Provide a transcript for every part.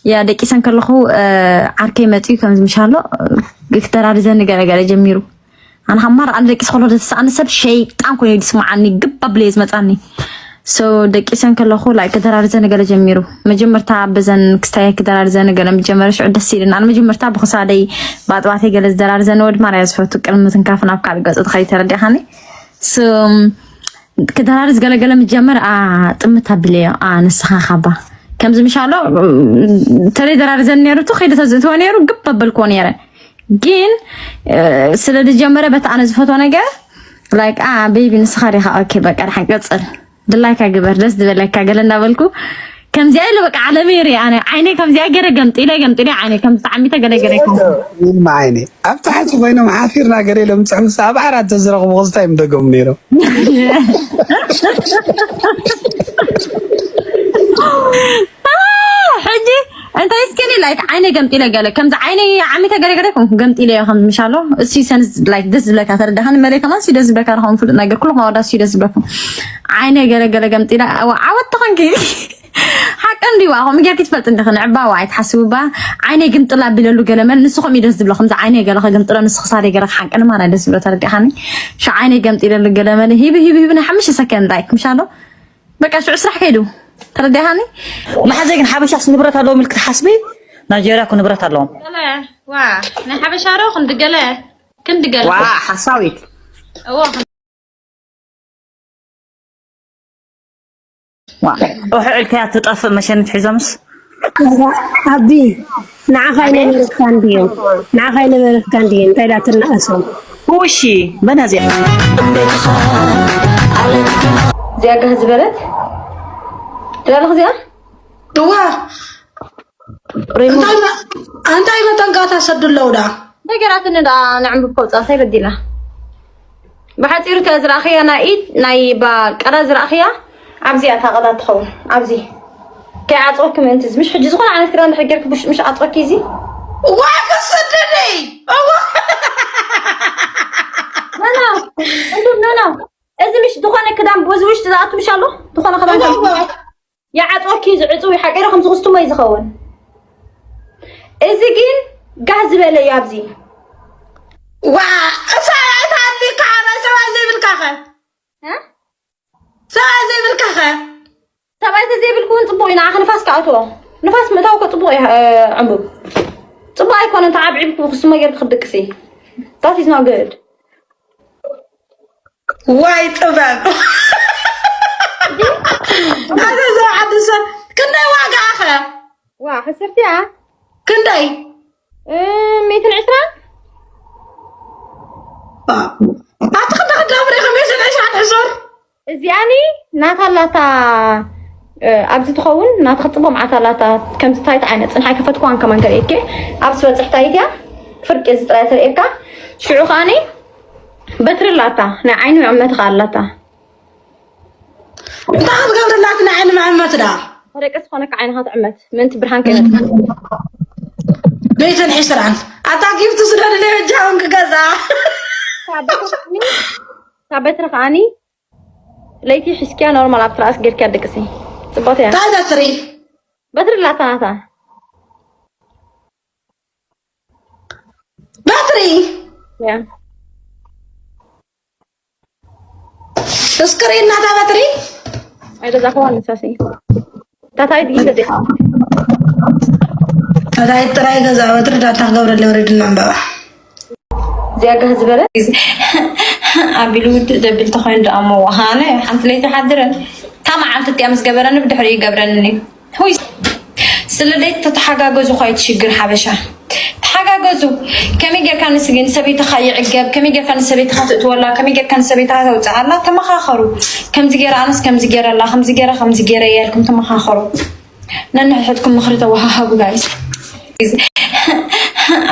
ያ ደቂሰን ከለኹ፣ እ፣ ዓርከይ መጺኡ ከምዚ ምሻሎ፣ እ፣ ክተራርዘኒ ገለ ገለ ጀሚሩ። ኣነ ካብ ማራ ኣነ ደቂስ ከሎ ደስ ዝሰኣኒ ሰብ ሸይጣን ኮይኑ እዩ ዝስምዓኒ፣ ግብ ኣብለ እዩ ዝመጻኒ። So ደቂሰን ከለኹ፣ like፣ ክደራርዘኒ ገለ ጀሚሩ። መጀመርታ በዘን ክስታይ ክደራርዘኒ ገለ መጀመርያ ሽዑ ደስ ኢሉኒ። ኣነ መጀመርታ ብክሳደይ ብኣጥባተይ ገለ ዝደራርዘኒ ወዲ ማርያ ዝፈቱ፣ ቅድሚ ምትንካፍ ናብ ካልእ ገጹ ትኸይድ፣ ተረዲእኻኒ? So ክደራርዝ ገለ ገለ ምጀመር፣ ኣ፣ ጥምት ኣቢለዮ፣ ኣ፣ ንስኻ ካባ። ከምዚ ምሻሎ፣ ተለይ ደራርዘኒ ነይሩ፣ ቱ ከይዱ ተዝእትዎ ነይሩ፣ ግብ ኣበልክዎ ነይረ። ግን፣ እ፣ ስለ ዝጀመረ በቲ ኣነ ዝፈትዎ ነገር፣ like፣ ኣ፣ ቤቢ ንስኻ ዲኻ፣ ኦኬ፣ በቃ፣ ደሓን ቀጽል። ድላይካ ግበር፣ ደስ ዝበለካ ገለ እንዳበልኩ፣ ከምዚኣ ኢለ በቃ ዓለመይ ሪኣ፣ ኣነ ዓይነይ ከምዚኣ ገይረ ገምጢለ፣ ገምጢለ ዓይነይ ከምዚ ተዓሚተ ገለ ገለ ይኮንኩ። ኢልማ ዓይነይ ኣብ ታሕቲ ኮይኖም ሓፊርና ገለ ኢሎም ጽሑፍ ኣብ ዓራት ተዝረኽቡ ክስታይ ምደገሙ ነይሮም። ሕጂ እንታይ እስኪ እኔ፣ like፣ ዓይነ ገምጢለ ገለ፣ ከምዚ ዓይነ ዓሚተ ገለ ገለ ይኮንኩ፣ ገምጢለ እዮ ከምዚ ምሻሎ። እሱ ይሰንስ፣ like፣ ደስ ዝብለካ ተረዳኸኒ፣ መለይ ከማን እሱ ደስ ዝብለካ፣ ረኸም ፍሉጥ ነገር፣ ኩሉ ከማወዳ እሱ ደስ ዝብለኩም። ዓይነ ገለ ገለ ገምጢለ፣ ኣዋ፣ ዓወት ተኾንኪ። ሓቂ እንዲዋ፣ ከምኡ ጌርኪ ትፈልጥ እንዲኺ፣ ንዕባ ዋ ኣይትሓስቡ ባ። ዓይነ ግምጥላ ቢለሉ ገለ መለ፣ ንሱ ከምኡ ደስ ዝብሎ፣ ከምዚ ዓይነ ገለ ከግምጥሎ፣ ንሱ ክሳደ ገለ ክሓንቀኒ ማለት ደስ ዝብሎ፣ ተረዲኻኒ? ሸ ዓይነ ገምጢለሉ ገለ መለ፣ ሂቢ፣ ሂቢ፣ ሂቢ፣ ናይ ሓሙሽተ ሰከንድ፣ like፣ ምሻሎ። በቃ ሽዑ ስራሕ ከይዱ። ተረዲኻኒ? መሓዘይ ግን ሓበሻስ ንብረት ኣለዎ ኢልክ ትሓስቢ? ናይጀርያ እኮ ንብረት ኣለዎም። ገለ፣ ዋ፣ ናይ ሓበሻ ዶ ክንዲ ገለ፣ ክንዲ ገለ። ዋ፣ ሓሳዊት። እዎ፣ ዋ፣ ውሕዕ ኢልካያ ትጠፍእ መሸኒት ሒዞምስ። ኣቢ፣ ንዓኻ ኣይነበረካ እንድዩ። ንዓኻ ኣይነበረካ እንድዩ። እንታይ ዳ ትናእሶም? ውሺ፣ በናዚያ። እዚኣ ጋህ ዝበለት ትላለኽ እዚኣ? እዋ፣ ሪሙ እንታይ መ-፣ እንታይ መጠንቀቕታ ሰዱ ኣለዉ ደኣ? እንታይ ገይራትኒ ደኣ ነዕንብብ ከውፅኣ? እንታይ በዲላ? ብሓፂሩ እተ ዝረኣኽያ ናይ ኢድ፣ ናይ ባ-፣ ቀዳ ዝረኣኽያ ኣብዚኣ እታ ቀዳ ትኸውን። ኣብዚ ከይዓፀወኪ ምእንቲ እዚ። ምሽ ሕጂ ዝኾነ ዓይነት ክዳን ድሕር ጌርኪ ብሽ-፣ ምሽ ዓፀወኪ እዚ? ዋ፣ ክስድደይ! እዋ! ኖ፣ ኖ። እንዱ፣ ኖ፣ ኖ። እዚ ምሽ ዝኾነ ክዳን በዚ ውሽጢ ዝኣቱ ምሽ ኣሎ? ዝኾነ ክዳን እዋ፣ እዋ። ይዓጽወኪ፣ ዝዕጽው እዩ፣ ሓቂሩ ከም ዝኽስቱሞ እዩ ዝኸውን። እዚ ግን ጋህ ዝበለ እዩ ኣብዚ። ዋ፣ እሳ ኣይትሃልካ፣ ሰብኣይ ዘይብልካኸ? እ? ሰብኣይ ዘይብልካኸ? ሰብኣይ ተዘይብልኪ እውን ጽቡቕ እዩ፣ ንዓኺ ንፋስ ክኣትዎ። ንፋስ ምእታው እኮ ጽቡቕ እዩ፣ እ፣ ዕንቡብ። ጽቡቕ ኣይኮነን፣ ተዓብዒብኪ ብክስቱሞ ጌርኪ ክትድቅሲ። That is not good። ዋይ ጥበብ። ኣነ ዘው ዓዲ ሰብ ክንደይ ዋጋኸ? ዋ፣ ሕስርቲ እያ። ክንደይ? እ፣ ሚእትን ዕስራን። ኣቲ ክንደ ክዳብር ኢኸ ሚእትን ዕስራን ሕሱር? እዚኣኒ ናታ ኣላታ፣ እ፣ ኣብዚ ትኸውን ናታ ክትጽቦ መዓት ኣላታ። ከምዚ ታይት ዓይነት ጽንሓ ኣይከፈትኩዋን ከማን ከርእየኪ። ኣብ ዝበጽሕ ታይት እያ። ፍርቂ እዚ ጥራይ ተርእየካ። ሽዑ ከኣኒ በትሪ ኣላታ፣ ናይ ዓይኒ መዕመቲ ከኣ ኣላታ። እንታይ ክትገብርላት ናይ ዓይኒ መዕመቲ ደኣ? ደቂ ዝኾነካ ዓይንኻ ትዕመት፣ ምእንቲ ብርሃን ከይመጽእ። ሚእትን ዕስራን። ኣታ ጊፍት ስደድለይ በጃኹም ክገዝኣ። እታ በትሪ ከኣኒ፣ እታ በትሪ ከኣኒ ለይቲ ሒዝክያ ኖርማል ኣብ ትራእስ ጌርክያ ደቅሲ። ጽቡቕቲ እያ። እንታይ በትሪ? በትሪ ኣላታ ናታ። ባትሪ። ያ። እስክሪን ናታ ባትሪ። ኣይገዛእክዋን ንሳሲ። ታታይ ድዩ እንደ ታታይ ጥራይ ገዛ ባትሪ ዳታ ክገብረለ ወረድና እምበባ። እዚኣ ጋህ ዝበለ ኣቢሉ ውድእ ዘብል ተኾይኑ ደኣ እሞ ወሃነ ሓንቲ ለይቲ ሓድረን። እታ መዓልቲ እቲኣ ምስ ገበረኒ ብድሕሪኡ ይገብረኒ እዩ። ሁይ፣ ስለ ደይ ተተሓጋገዙ ኳይ ትሽግር ሓበሻ። ተሓጋገዙ። ከመይ ጌርካ ንስጊ ንሰበይትኻ ይዕገብ፣ ከመይ ጌርካ ንሰበይትኻ ትእትወላ፣ ከመይ ጌርካ ንሰበይትኻ ተውፅኣላ፣ ተመኻኸሩ። ከምዚ ጌረ ኣነስ ከምዚ ጌረላ፣ ከምዚ ጌረ፣ ከምዚ ጌረ እያ ኢልኩም ተመኻኸሩ። ነንሕድሕድኩም ምኽሪ ተወሃሃቡ ጋይስ።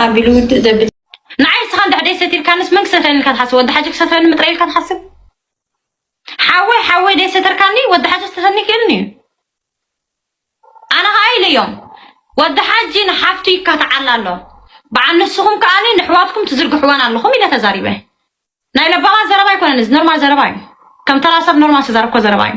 ኣቢሉ ውድእ ዘብል። ንዓይ ንስኻ እንድሕር ደይ ሰቲርካንስ መን ክሰትረኒ ኢልካ ትሓስብ? ወዲ ሓጂ ክሰትረኒ ምጥራይ ኢልካ ትሓስብ? ሓወይ፣ ሓወይ ደይ ሰተርካኒ፣ ወዲ ሓጂ ሰተርኒ ክእልኒ እዩ። ኣነ ኸኣ ኢለዮም፣ ወዲ ሓጂ ንሓፍቱ ይካትዓላ ኣሎ። በዓል ንስኹም ከኣኒ ንሕዋትኩም ትዝርግሕወን ኣለኹም ኢለ ተዛሪበ። ናይ ለባማት ዘረባ ኣይኮነን፣ እዚ ኖርማል ዘረባ እዩ። ከም ተራ ሰብ ኖርማል ዝተዛረብኮ ዘረባ እዩ።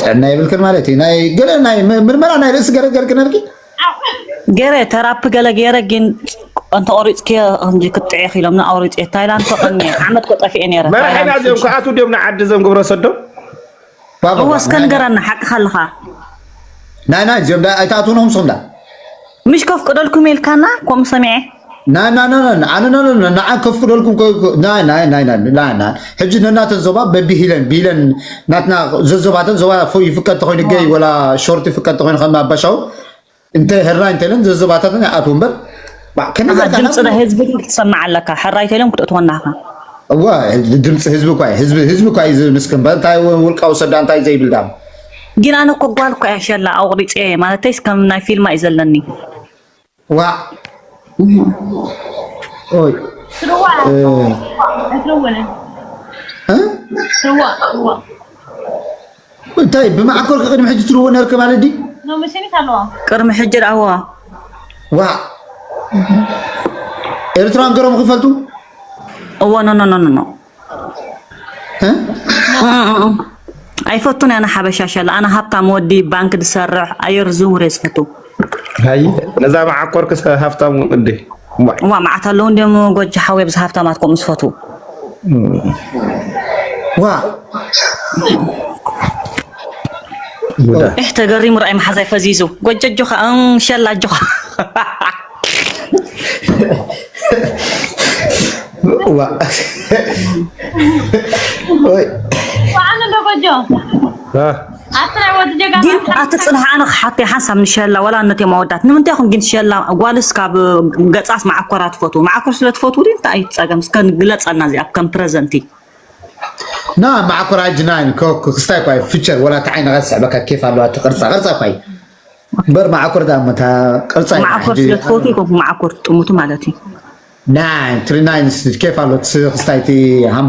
ጥዕና የብልክን ማለት እዩ። ናይ ገለ ናይ ም- ምርመራ ናይ ርእሲ ገረገርክን ኣልኪ ገረ ተራፕ ገለ ገረ ግን እንተ ቆሪፅክዮ ከምዚ ክትጥዕኽ ኢሎምና ኣውሪፅ ታይላንድ ተቐኒ ዓመት ኮጠፊኤ ነረ መራሒና እዚኦም ክኣትዉ ድዮም ንዓዲ እዞም ግብረ ሰዶም? ባባ እወ እስከ ንገረና ሓቅኻ ኣለኻ ናይ ናይ እዚኦም ዳ ኣይትኣትውኖም ስኹም ዳ ምሽ ከፍቅደልኩም ኢልካና ከምኡ ሰሚዐ ናይ ናይ ናይ ናይ ኣነ ናይ ናይ ናይ ከፍቅደልኩም ከ- ናይ ናይ ናይ ናይ ናይ ናይ ሕጂ ነናተን ዞባ በቢሂለን ቢለን ናትና ዘዞባተን ዞባ ፎ- ይፍቀድ ተኮይኑ ገይ ወላ ሾርት ይፍቀድ ተኮይኑ ከም ኣባሻው እንተ ህራይ እንተለን ዘዞባታተን ይኣትው እምበር ባ- ከመይ ኣሃ፣ ጌርካ ድምፂ ናብ- ናይ ህዝቢ ክትሰማዕ ኣለካ ሕራይ ተይሎም ክትእትወና ኢኻ እዋ ድምፂ ህዝቢ እኳ እዩ ህዝቢ ህዝቢ እኳ እዩ ዝምስክን በ እንታይ ውልቃዊ ሰዳ እንታይ ዘይብል ዳም ግን ኣነ እኮ ጓል እኮ እያ ሸላ ኣቑሪፀ ማለተይስ ከም ናይ ፊልማ እዩ ዘለኒ ዋዕ ኦይ ስርዋ እ፣ ኣይትረወነ እ? ስርዋ ስርዋ እንታይ ብማዕኮር ቅድሚ ሕጂ ትርዎ ነርክ ማለት ዲ ነው መሸኒት ኣለዋ ቅድሚ ሕጂ ደኣዋ ዋዕ ኤርትራን ገሮም ክፈልጡ እዎ ኖ ኖ ኖ ኖ እ? ኣይፈቱን ኣነ ሓበሻ ሸላ ኣነ ሃብታም ወዲ ባንክ ዝሰርሕ ኣየር ዝውር እየ ዝፈቱ ሃይ ነዛ መዓኮርክስ ሃብታም ወዲ እዋይ። ዋ መዓት ኣለዉ እንዲም ጎጃ ሓወይ ብዚ ሃብታማት ከምኡ ዝፈቱ ዋ ሙዳ እህ ተገሪሙ ርኣይ መሓዛይ ፈዚዙ ጎጃ ኣጆኻ እም፣ ሸላ ኣጆኻ ዋ ኦይ ዋዓነ ዶ ጎጆ አ፣ ኣቲ ናይ ወዲ ጀጋ ግን ኣቲ ፅንሓ ኣነ ክሓተይ ሓንሳብ ንሸላ ዋላ እነት እዮም ኣወዳት ንምንታይ ይኹን ግን ሸላ ጓልስ ካብ ገፃስ መዓኮራ ትፈትዉ መዓኮር ስለ ትፈትዉ ድዩ እንታይ እዩ ፀገም እስከ ግለፀልና እዚኣ ከም ፕረዘንቲ ና ማዕኮር ኣጅናይን ክስታይ ኳይ ፊቸር ወላ ተዓይነ ከስዕበካ ኬፍ ኣለዋ እቲ ቅርፃ ቅርፃ ኳይ በር ማዕኮር ዳ መታ ቅርፃ መዓኮር ስለ ትፈትዉ ይኮንኩ መዓኮር ትጥሙቱ ማለት እዩ ናይ ትሪ ናይን ኬፍ ኣሎ ክስታይ እቲ ሃም